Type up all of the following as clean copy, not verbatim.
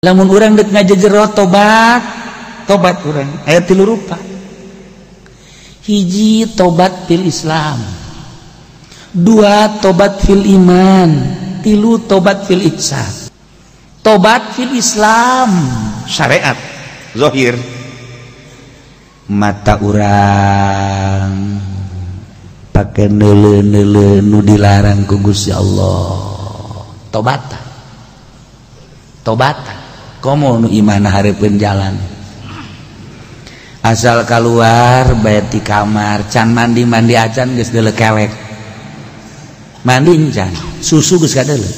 Lamun urang deuk ngajejero tobat, tobat urang aya tilu rupa. Hiji tobat fil Islam, dua tobat fil iman, tilu tobat fil ihsan. Tobat fil Islam syariat zahir, mata urang pake neuleuh-neuleuh nu dilarang ku Gusti Allah, tobatan. Tobatan komo nu imana hareupeun jalan, asal keluar bae ti kamar can mandi-mandi acan geus deuleu kelek, mandi can susu geus kadeuleu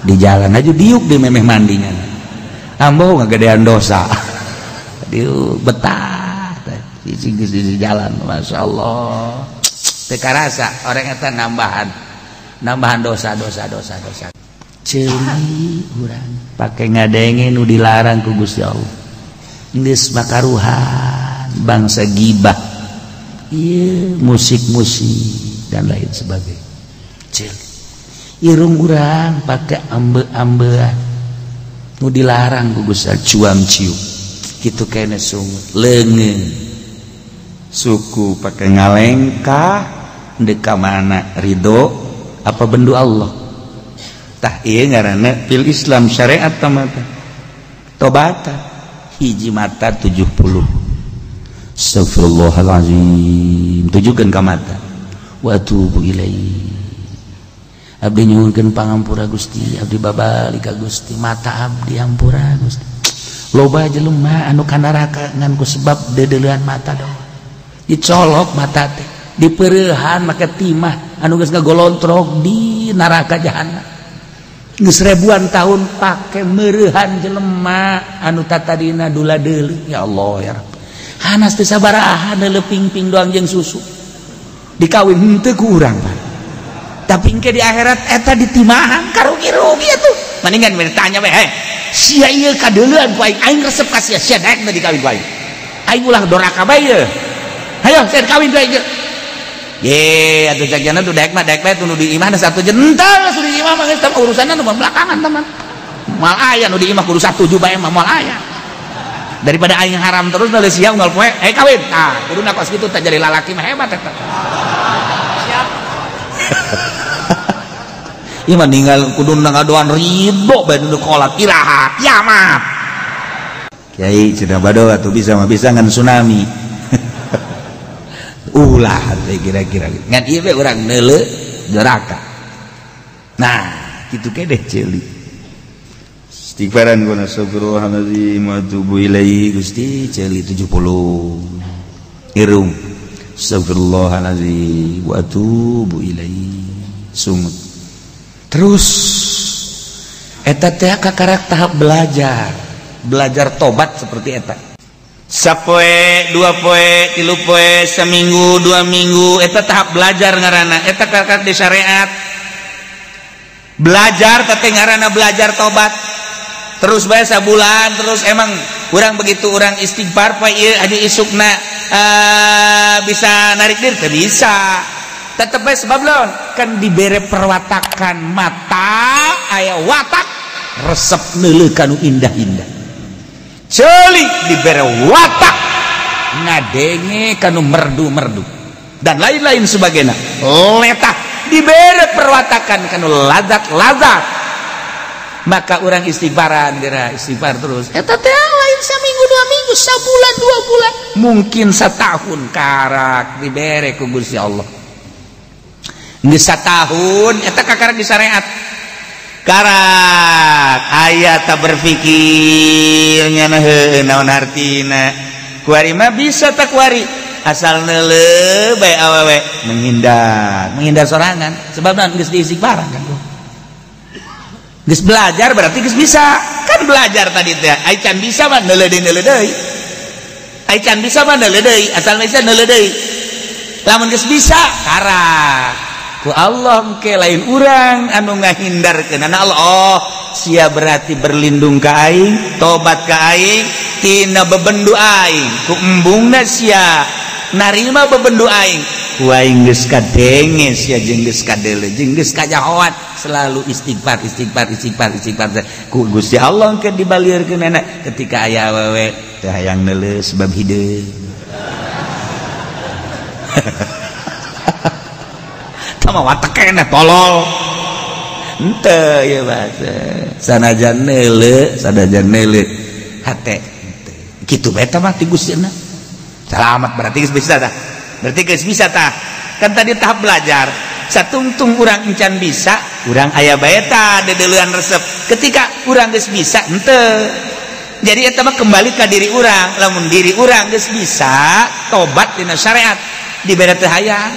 di jalan aja diuk di memeh mandinya, ambo ngagedean dosa diuk betah geus di jalan. Masya Allah, teu karasa orang eta nambahan dosa dosa dosa dosa. Ceuli urang pake ngadenge nu dilarang ku Gusti Allah, geus makaruhan bangsa gibah, ieu musik-musik dan lain sebagainya. Ceuli irung urang pake ambe-ambean nu dilarang ku Gusti Allah, cuam cium kitu kene sungut leungeun suku pake ngalengkah deuk ka mana ridho apa bendu Allah. Tah ieu ngaranna fil Islam syariat tamata tobata. Hiji mata 70 astagfirullahalazim, tujukeun ka mata, wa atubu ilaihi, abdi nyuhunkeun pangampura Gusti, abdi babalik ka Gusti, mata abdi ampura Gusti. Loba jelema anu ka neraka ngan ku sebab deudeulean mata doang, dicolok mata teh, dipeureuhan make timah anu geus ngagolontrok di neraka jahanam. Geus ribuan tahun pake meureuhan jelema anu tatadina dula deuleu. Ya Allah ya Rabb, hanas teu sabaraha deuleu pingping doang jeung susu dikawin henteu ku urang Pak, tapi engke di akhirat eta ditimahan karugi-rugi atuh. Mendingan tanya we, heh sia ieu kadeuleuan ku aing, aing resep ka sia, sia daek teu dikawin ku aing, aing ulah doraka bae ye, hayo sia kawin ku aing. Ye atuh jagjana tuh daek mah daek bae nu di imah satu jentel sudah di imah mah geus urusanna nu belakangan teman. Moal aya nu di imah kudu satuju bae mah moal aya. Daripada aing haram terus nu siap unggal poe eh kawin. Tah kuduna kos kitu tah jadi lalaki mah hebat eta. Siap. Ieu mah ninggal kuduna ngadoan ridho bae nu kolak iraha kiamat. Kiai cenah bado atuh bisa mah bisa ngan tsunami. Ulah kira-kira ngan ieu we urang neuleuh neraka. Nah kitu kedeh ceuli istighfaran guna astagfirullahalazim wa atubu ilaihi Gusti, ceuli 70 irung astagfirullahalazim wa atubu ilaihi sungut terus. Eta teh kakarak tahap belajar, belajar tobat seperti eta. Sapoe, dua poe, tilu poe, seminggu, 2 minggu, eta tahap belajar ngaranna, eta kakak di syariat. Belajar teh ngaranna belajar tobat. Terus bae sabulan, terus emang urang begitu urang istighfar poe ieu aja isukna bisa narik diri teu bisa. Tetep bae sebab laon kan dibere perwatakan mata aya watak resep neuleuh kanu indah-indah. Ceuli dibere watak ngadenge kanu merdu-merdu dan lain-lain sebagainya. Letah dibere perwatakan kanu lazat-lazat, maka orang istighfaran geura istighfar terus. Eta teh lain saminggu 2 minggu, sabulan 2 bulan, mungkin setahun karak dibere ku Gusti Allah. Geus satahun eta kakarak di syariat. Karak aya tak berpikirnya heuh naon hartina kuari mah bisa tak kuari asal neuleuh bae awewe menghindar, menghindar sorangan sebab geus diistighfaran kan geus belajar berarti geus bisa kan belajar tadi teh ai can bisa mah neuleuh deui neuleuh deui, ai can bisa mah neuleuh deui, asal bisa neuleuh deui. Lamun geus bisa karak ku Allah engke lain urang anu ngahindarkeun Allah. Oh sia berarti berlindung ka aing, tobat ka aing tina bebendu aing, ku embungna sia narima bebendu aing, Ku aing geus kadenge sia jeung geus kadeuleu jeung geus kajahoan selalu istighfar istighfar istighfar istighfar ku Gusti Allah ke dibalieurkeun ketika aya awewe teu hayang neuleuh sebab hideung. Tama watak keneh tolol. Henteu ieu bahasa. Sanajan neuleuh hate henteu. Kitu bae tah mah ti Gustina. Salamat berarti geus bisa tah. Berarti geus bisa tah. Kan tadi tahap belajar. Satungtung urang encan bisa, urang aya bae tah deudeuleun resep. Ketika urang geus bisa henteu. Jadi eta mah kembali ka diri urang. Lamun diri urang geus bisa tobat dina syariat dibere teu hayang.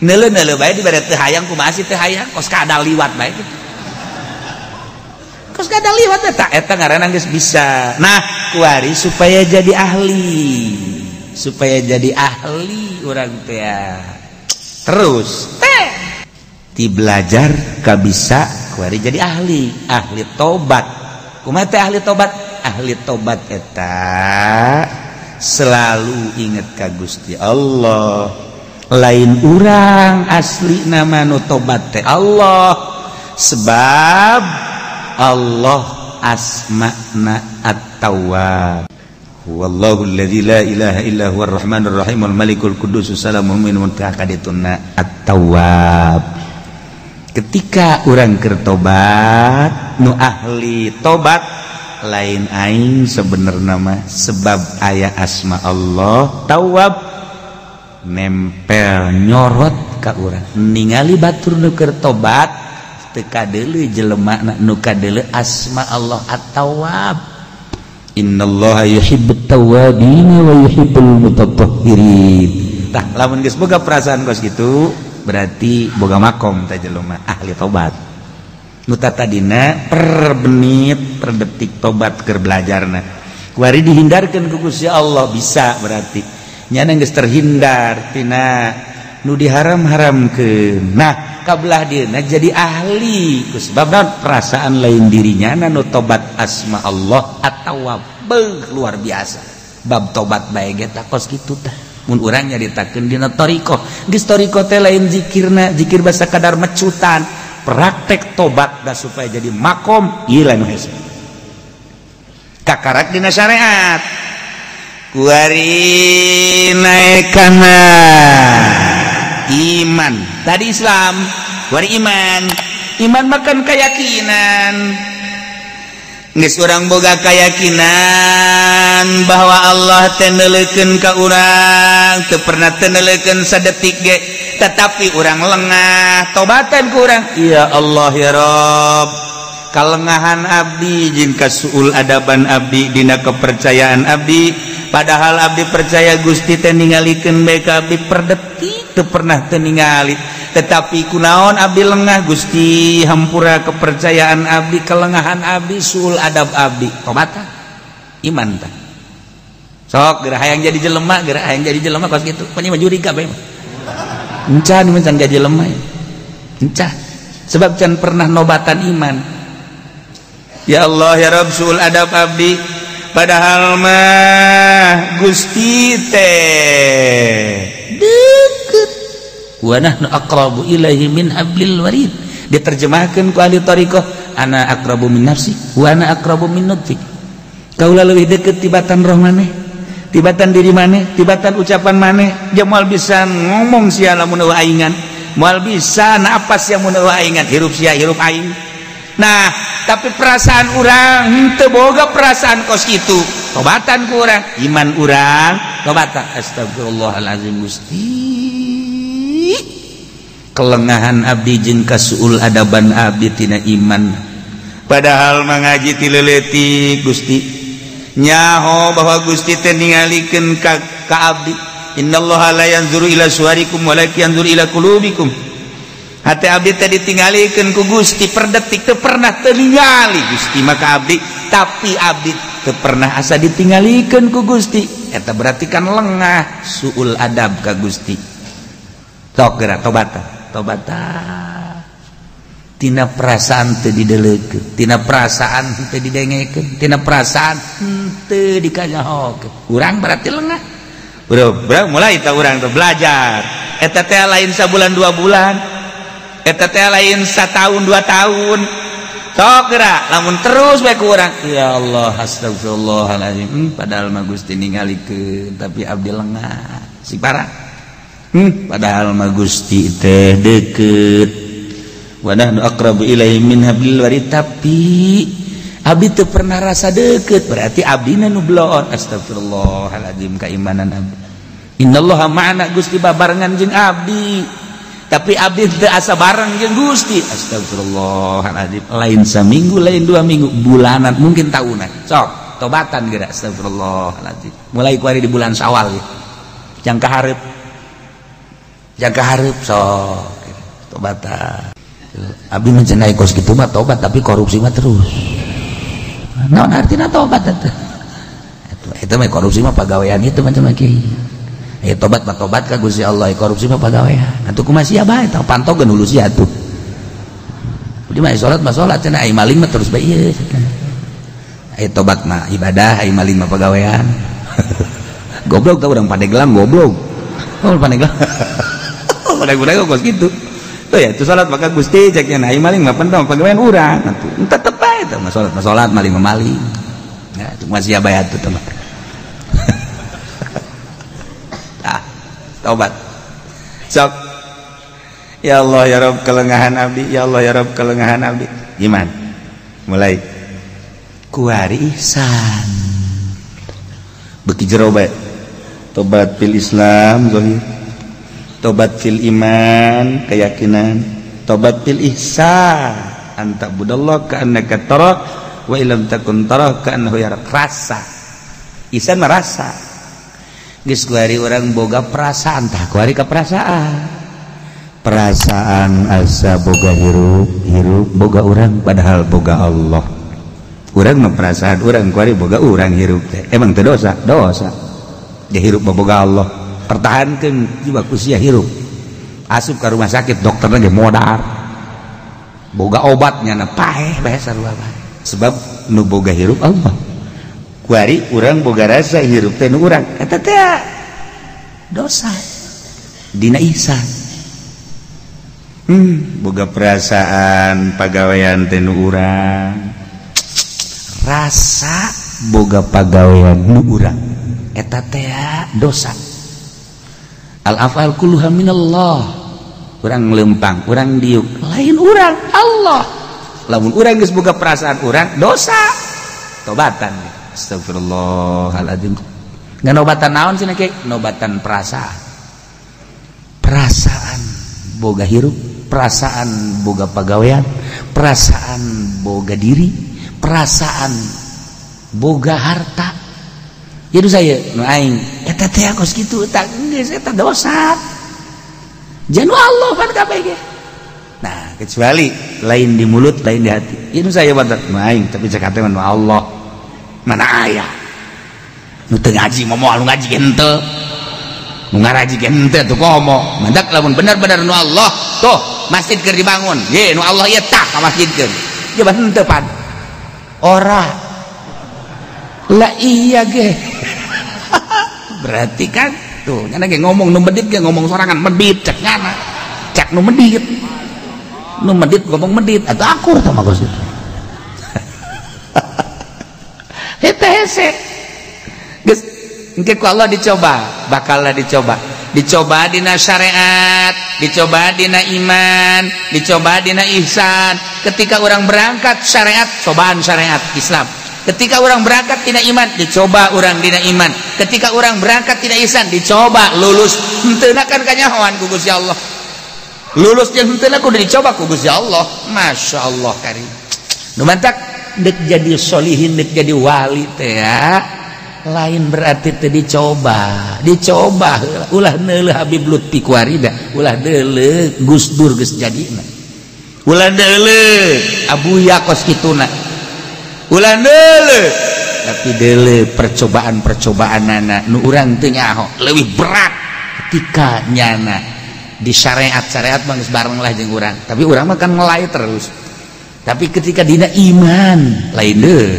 Neuleuh-neuleuh bae dibere teu hayang kumaha sih teu hayang kos kada liwat bae kitu. Kos kada liwat eta eta ngaranna geus bisa. Nah, kuari supaya jadi ahli. Supaya jadi ahli urang teh. Terus teh ti belajar ka bisa kuari jadi ahli, ahli tobat. Kumaha teh ahli tobat? Ahli tobat eta selalu inget ka Gusti Allah. Lain urang asli nama nu tobat teh Allah, sebab Allah asma'na at-tawwab. Wallahu alladzi la ilaha illa huwar rahmanur rahim wal malikul quddus salamul mu'minun kadituna at-tawwab. Ketika urang keur tobat nu ahli tobat lain aing sebenarna mah, sebab aya asma Allah tawwab nempel nyorot ka urang ningali batur nu keur tobat teu kadeuleu jelema nu kadeuleu asma Allah at-tawwab. Innallaha yuhibbut tawwabin wa yuhibbul mutatahhirin. Tah lamun geus boga perasaan kos kitu berarti boga makom teh jelema ahli tobat. Nu tadina per menit per detik tobat keur belajarna. Kuari dihindarkeun ku Gusti Allah bisa berarti nyana geus terhindar tina nu diharam-haramkeun. Nah, kabelah dieuna jadi ahli ku sebab naon perasaan lain dirinya nu tobat asma Allah at-tawwab. Beuh luar biasa. Bab tobat bae ge tah kos kitu tah. Mun urang nyaritakeun dina thariqah, geus thariqah teh lain zikirna, zikir basa kadar mecutan, praktek tobat da supaya jadi makom ieu lain hese. Kakarak dina syariat. Kuari naekana iman. Tadi Islam, kuari iman. Iman makan keyakinan. Geus urang boga keyakinan bahwa Allah teh neuleukeun ka urang, teu pernah teu neuleukeun sadetik ge, tetapi urang lengah, tobatan ku urang. Ya Allah ya Rabb, kalengahan abdi jeung kasuul adaban abdi dina kepercayaan abdi, padahal abdi percaya Gusti teh ningalikeun bae ka abdi per detik teu pernah teu ningali, tetapi kunaon abdi lengah Gusti, hampura kepercayaan abdi, kelengahan abdi, suul adab abdi, tobatan iman tah. Sok geura hayang jadi jelema, geura hayang jadi jelema kos kitu, pan ieu mah jurig kabeh mah. Encan mah can jadi jelema. Encan sebab can pernah nobatan iman. Ya Allah ya Rabb, suul adab abdi, padahal mah Gusti teh deket. Wa nahnu aqrabu ilaihi min hablil warid. Diterjemahkeun ku ahli thariqah, ana aqrabu min nafsi wa ana aqrabu min nutfik. Kaula leuwih deket tibatan roh maneh, tibatan diri maneh, tibatan ucapan maneh. Dia moal bisa ngomong sia lamun eueuh aingan, moal bisa napas sia mun eueuh aingan, hirup sia hirup aing. Nah, tapi perasaan urang henteu boga perasaan kos kitu. Tobatan ku urang, iman urang tobatan. Astagfirullahalazim Gusti. Kelengahan abdi jeung kasuul adaban abdi tina iman. Padahal mangaji ti leuletik Gusti. Nyaho bahwa Gusti teh ningalikeun ka abdi. Innallaha la yanzuru ila suwarikum walakin yanzuru ila qulubikum. Hati abdi teh ditinggalikeun ku Gusti per detik teu pernah teu ningali Gusti maka abdi, tapi abdi teu pernah asa ditinggalikeun ku Gusti. Eta berarti kan lengah suul adab ka Gusti. Sok geura tobatan, tobatan. Tina perasaan teu dideulekeun, tina perasaan teu didengekeun, tina perasaan teu dikanyahokeun. Urang berarti lengah. Bro, mulai tah urang teh belajar. Eta teh lain sabulan 2 bulan, eta teh lain satahun 2 tahun. Sok geura lamun terus bae ku urang. Ya Allah, astagfirullahalazim. Padahal mah Gusti ningalikeun tapi abdi lengah. Si parah. Padahal mah Gusti teh deukeut. Wa nahnu aqrabu ilaihi min hablil warid, tapi abdi teu pernah rasa deukeut, berarti abdina nu bloon. Astagfirullahalazim, keimanan abdi. Innallaha ma'ana, Gusti babarengan jeung abdi. Tapi abdi teu asa bareng jeung Gusti. Astagfirullahalazim. Lain saminggu, lain 2 minggu, bulanan, mungkin tahunan. Sok, tobatan geura. Astagfirullahalazim. Mulai ku ari di bulan Syawal ya. Jangka hareup. Jangka hareup sok tobatan. Abdi mah cenah kos kitu mah tobat, tapi korupsi mah terus. Naon artina tobat eta? Eta mah korupsi mah pagawean itu macam kieu. Tobat mah tobat ka Gusti Allah, korupsi mah pagawean. Atuh kumaha sia bae tah pantogeun hulu sia atuh. Abdi mah salat mah salat cenah, ai maling mah terus bae ieu. Ai tobat mah ibadah, ai maling mah pagawean. Goblok tah urang Pandeglang goblok. Oh Pandeglang. Pandeglang kos kitu. Tuh ya, itu salat maka Gusti cek nya ai maling mah pentong pagawean urang. Atuh tetep bae tah mah salat mah salat, maling mah maling. Ya, kumaha sia bae atuh tah mah. Tobat. Sok. Ya Allah ya Rabb kelengahan abdi, ya Allah ya Rabb kelengahan abdi. Gimana? Mulai kuari ihsan. Beki jero bae. Tobat fil Islam zahir. Tobat fil iman keyakinan, tobat fil ihsan. Anta budallah ka'annaka tara wa illam takun tara ka'annahu yarak. Rasa. Ihsan merasa. Geus kuari urang boga perasaan, tah kuari ka perasaan. Perasaan asa boga hirup, hirup boga urang padahal boga Allah. Urang mah perasaan urang kuari boga urang hirup teh. Emang teu dosa? Dosa. Dia hirup mah boga Allah. Pertahankeun jiwa ku sia hirup. Asup ka rumah sakit dokterna ge modar. Boga obatnya na paeh bae sarua bae. Sebab nu boga hirup Allah. Kuari urang boga rasa hirup teh nu urang eta teh dosa dina ihsan. Boga perasaan pagawean teh nu urang, rasa boga pagawean nu urang eta teh dosa. Al afal kulluha minallah. Urang lempang, urang diuk, lain urang Allah. Lamun urang geus boga perasaan urang dosa, tobatan. Astagfirullahaladzim. Nggak nobatan naon sih nek? Nobatan perasaan. Perasaan boga hirup, perasaan boga pagawean, perasaan boga diri, perasaan boga harta. Jadi saya nu aing eta teh kos kitu tah geus eta dosa. Janu Allah pan kabeh ge. Nah, kecuali lain di mulut, lain di hati. Itu saya batat nu aing tapi cek hate mah nu Allah. Mana aya nu teu ngaji moal nu ngaji henteu, nu ngaraji henteu tuh komo. Mandak lamun bener-bener nu Allah tuh masjid keur dibangun ye nu Allah ieu tah ka masjidkeun ye bah henteu pan ora lah iya ge. Berarti kan tuh nyana ge ngomong nu medit ge ngomong sorangan medit cek nyana cek nu medit, nu medit ngomong medit atau akur sama Gusti. Hese. Geus engke ku Allah dicoba, bakal dicoba. Dicoba dina syariat, dicoba dina iman, dicoba dina ihsan. Ketika orang berangkat syariat, cobaan syariat Islam. Ketika orang berangkat dina iman, dicoba orang dina iman. Ketika orang berangkat dina ihsan, dicoba lulus. Henteu kan kanyahoan ku Gusti Allah. Lulus jeung henteu kudu dicoba ku Gusti Allah. Masya Allah karim. Nu mantak dek jadi solihin, dek jadi wali teh ya. Lain berarti teh dicoba, dicoba ulah neuleuh Habib Lutfi kuarida, ulah neuleuh Gus Dur geus jadina, ulah neuleuh Abuya kos kituna, ulah neuleuh tapi deuleuh percobaan-percobaanana nu urang teu nyaho leuwih berat ketika nyana di syariat-syariat mah geus bareng lah jeung urang, tapi urang mah kan ngelai terus. Tapi ketika dina iman lain deui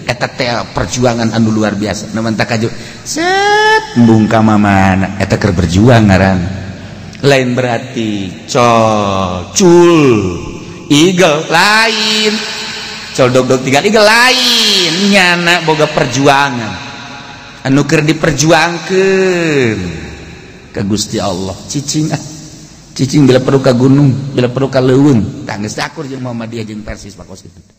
eta teh perjuangan anu luar biasa. Nu mantak kaju set embung ka mamana eta keur berjuang ngaran. Lain berarti col cul igel lain, col dog dog tiga igel lain. Nyana boga perjuangan anu keur diperjuangkeun ka Gusti Allah. Cicing ah, cicing bila perlu ka gunung, bila perlu ka leuweung. Tah geus akur jeung Muhammadiyah jeung Persis pakos kitu.